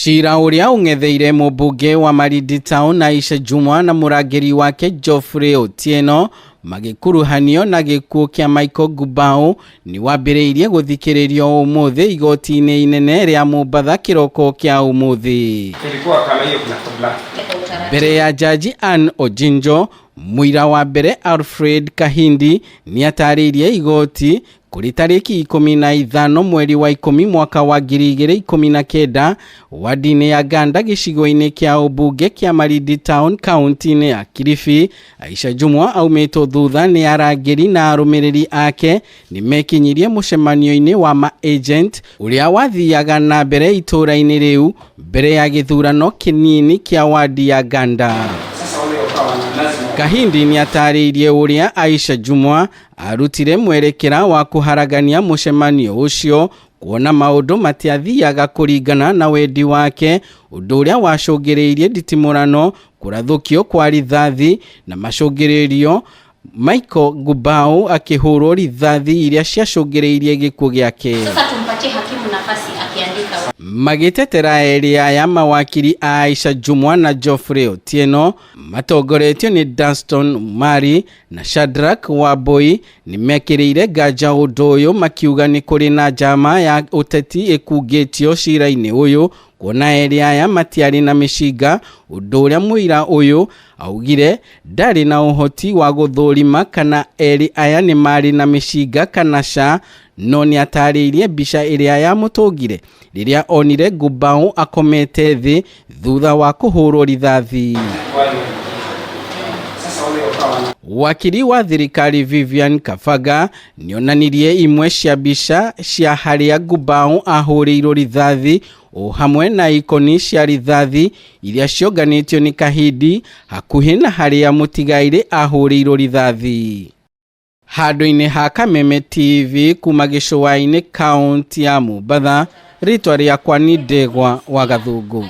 Cira ũrĩa ũng'etheire mũmbunge wa Malindi Town Aisha Jumwa na mũrangĩri wake Geoffrey Otieno magĩkuruhanio na gĩkuũ kĩa Michael Gubau nĩ wambĩrĩirie gũthikĩrĩrio ũmũthĩ igoti-inĩ inene rĩa Mombatha kĩroko kĩa ũmũthĩ. Ilikuwa kama hiyo kuna kabla. Mbere ya jaji Ann Ojinjo, mũira wa mbere Alfred Kahindi nĩ atarĩirie igoti kũrĩ tarĩki 15 mweri wa 10 mwaka wa 2019 wadi-inĩ ya Ganda gĩcigo-inĩ kĩa ũmbunge kĩa Malindi Town kaunti-inĩ ya Kilifi. Aisha Jumwa aumĩtwo thutha nĩ arangĩri na arũmĩrĩri ake nĩ mekinyirie mũcemanio-inĩ wa ma-agent ũrĩa wathiaga na mbere itũũra-inĩ rĩu mbere ya gĩthurano kĩnini kĩa wadi ya Ganda. Sasa wale wakawa na lazima Kahindi nĩ atarĩirie ũrĩa Aisha Jumwa arutire mwerekera wa kũharagania mũcemanio ũcio kuona maũndũ matiathiaga kũringana na wendi wake, ũndũ ũrĩa wacũngĩrĩirie nditimũrano, kũrathũkio kwa rithathi na macũngĩrĩrio Michael Gubau akĩhũrwo rithathi iria ciacũngĩrĩirie gĩkuũ gĩake. Sasa tumpatie hakimu nafasi akiandika. Magĩtetera erĩ aya mawakiri a Aisha Jumwa na Geoffrey Otieno matongoretio nĩ Danston Mari na Shadrack Wambui nĩ mekĩrĩire nganja ũndũ ũyũ makiuga nĩ kũrĩ na njama ya ũteti ĩkungĩtio cira-inĩ ũyũ kuona erĩ aya matiarĩ na mĩcinga, ũndũ ũrĩa mũira ũyũ augire ndarĩ na ũhoti wa gũthũrima kana erĩ aya nĩ marĩ na mĩcinga kana ca, no nĩ atarĩirie mbica ĩrĩa yamũtũngire rĩrĩa onire Gubau akomete thĩ thutha wa kũhũrwo rithathi. Wale. Sasa wale wakawa na Wakiri wa thirikari Vivian Kabaga nĩonanirie imwe cia mbica cia harĩa Gubau ahũrĩirwo rithathi o hamwe na ikoni cia rithathi iria cionganĩtio nĩ Kahindi hakuhĩ na harĩa mũtigairĩ ahũrĩirwo rithathi. Handũ-inĩ ha Kameme TV kuma gĩcũa-inĩ kaunti ya Mombatha, rĩtwa rĩakwa nĩ Ndegwa wa Gathũngũ.